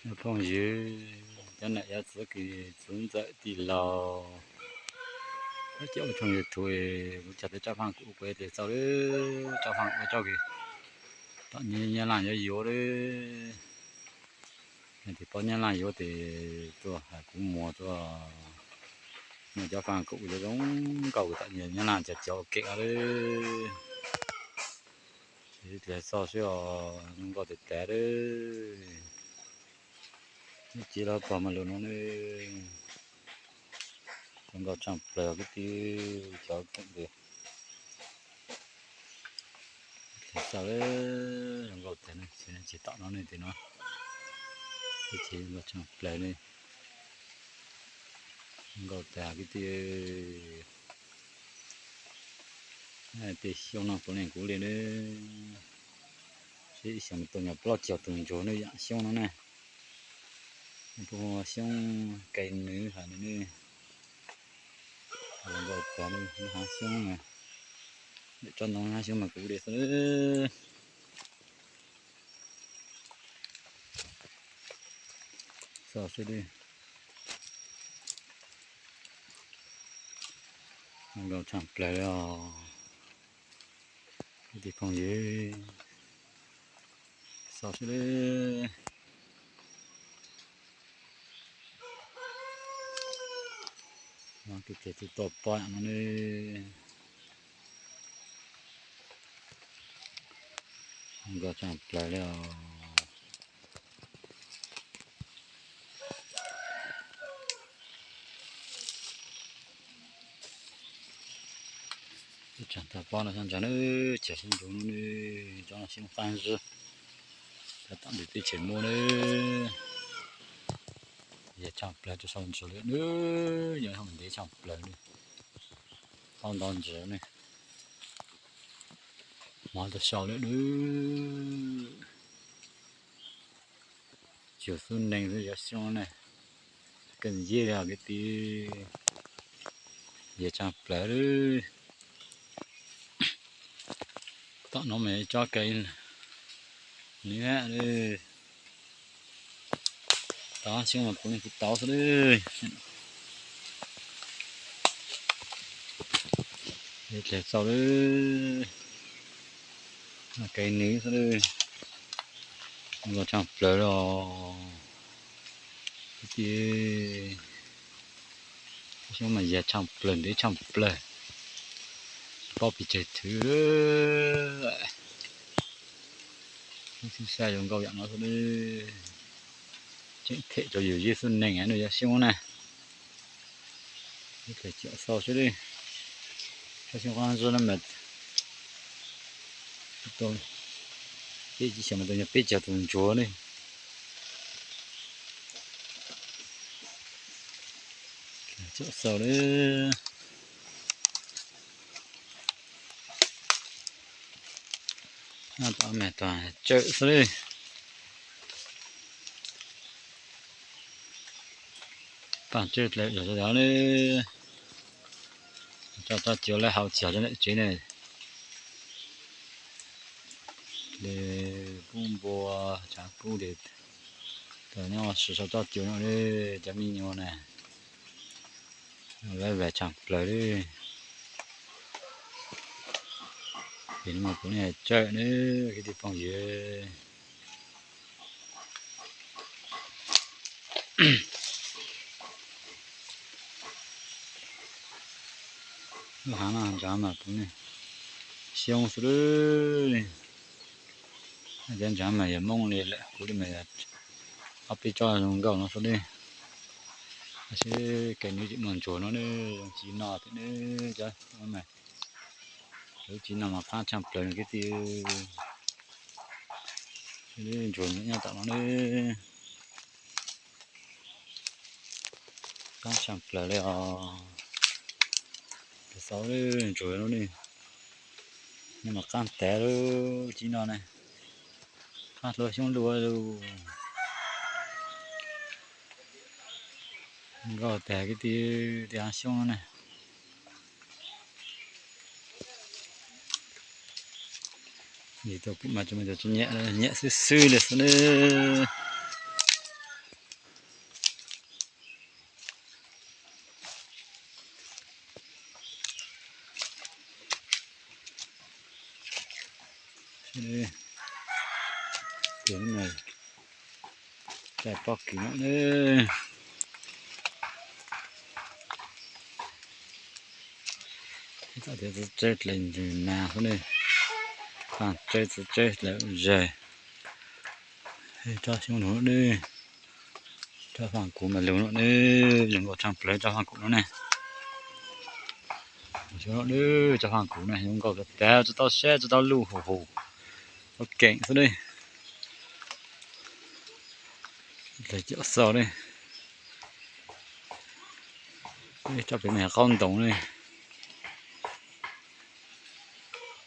Phooj ywg, cov nam cov txwv kws txwv ntxawm tij laug, cov ua tshooj YouTube, kuv cog tej tsob phaaj kuv kuv tes txaus lawm, tsob phaaj ua tsob kws tom Nyab Laj yuav yuav lawm. Tes pab Nyab Laj yuav tes tuaj hais kuv muag tuaj muaj cov phaaj kuv zoo nkauj kws tom Nyab Laj cov cov ua ke lawm. Tes txog sib os, zoo nkauj tes tas lawm. Ib ci los pog mas lug no ne, zoo nkauj tshaaj plawg kwv tij cov koom tes. Txaus lawm, zoo nkauj tas ne, tsis tom no ne tes no, ib ci zoo nkauj tshaaj plawg ne, zoo nkauj tas kwv tij. Tej xyoob no puav leej kuv li ne, sib xyoo tuaj nyuag plaub caug tus ntsuag ne yaam xyoob no ne. Puag xyoob kais nws hab ne, zoo nkauj tas ne, haav xyoob, tsob ntoo haav xyoob mas kuv li xwb. Txog sib, zoo nkauj tshaaj plawg li os. Kwv tij phooj ywg, txog sib, kwv tij tug tuaj pab no ne, zoo nkauj tshaaj plawg li os. Tsaam tag pob no xyoob ntsaag ne, tsaam xyoob ntsuag no ne, cov no xyoob qaab zib, cov tom ntawm teb chaws muaj ne. Yog tshaaj plawg rua sau ntsis li ne, yog ntev tshaaj plawg ne, tau nto ntsis ne, hmov tau sau li ne. Tsuas xub neeg xwb yog xyoob ne, keej yig li kwv tij, yog tshaaj plawg li. Tom no mas tsob kais nws, tau xyoob mas kuv yeej tsis tau xwb li. Dlej txaus li, kais nws xwb li. Zoo nkauj tshaaj plawg li os. Kwv tij, xyoob mas yog tshaaj plawg, ntev tshaaj plawg, tsis paub pes tsawg thwv. Xyoob xwb xwb zoo nkauj yam no xwb li. Tseem them rua yus yig xub neeg nws yog xyoob na. Ib txhia cam xauj sib li, tsob xyoob qaab zib no mas tau, peb ib xyoos mas tau nyuag peb caug tus ntsuag li. Cam xauj li. Noj tom me tog tsawm xwb li. Paaj tsawb dlawg zog zog li. Tso tsob cua lawv hau txiag rau ntawm tsev ne. Li pub npua, tshav kub li. Tau nyob sis sau tsob cua no li, cov me nyuam na. Lawv vam tshaaj plawg li. Ces nws mas kuv nej tsawm ne, kwv tij phooj ywg. Lub hav no ntsav mas kuv xyoob xwb li. Cov ntsav mas yog Moob li lawm, kuv li mas yog ob peb tsob zoo nkauj no xwb li. Tab sis kais nws tseem muaj ntsuag no ne, zoo tsis noj thiab ne. Cov mas, lub tsis noj mas qaab tshaaj plawg kwv tij. Ntsuag nyob tom no ne. Qaab tshaaj plawg li os. Tes xauj ntsuag no ne, nyob mas qaab tas lub tsis noj ne. Qaab dlua xyoob dlua lug. Nkauj tas kwv tij, tej haav xyoob ne. Yus tuaj pum mas tsis muaj cov tsis nyiam, nyiam xwb xwb li xwb li. Tias lub no, cov pob kws no ne. Txawj tias txawj tseb dlawg ntsws nas xwb ne. Faaj tseb txawj tseb dlawg zag. Tsob xyoob nuav ne, tsob faaj kuv mas lug no ne, zoo nkauj tshaj plawg tsob faaj kuv no ne. Xyoob nuav ne, tsob faaj kuv ne zoo nkauj kawg tas, tsi tau sab tsi tau luj hum hum, tau keem xwb ne. Dlawg cov xaus ne. Tsob pem no qaub ntoos ne.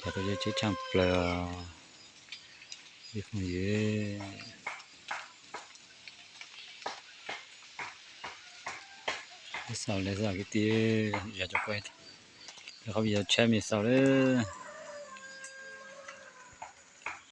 Cov tau tseb tshaj plawg. Xaus le xaus kwv tij, yog cov kuj qhov video tshab me xaus lawm.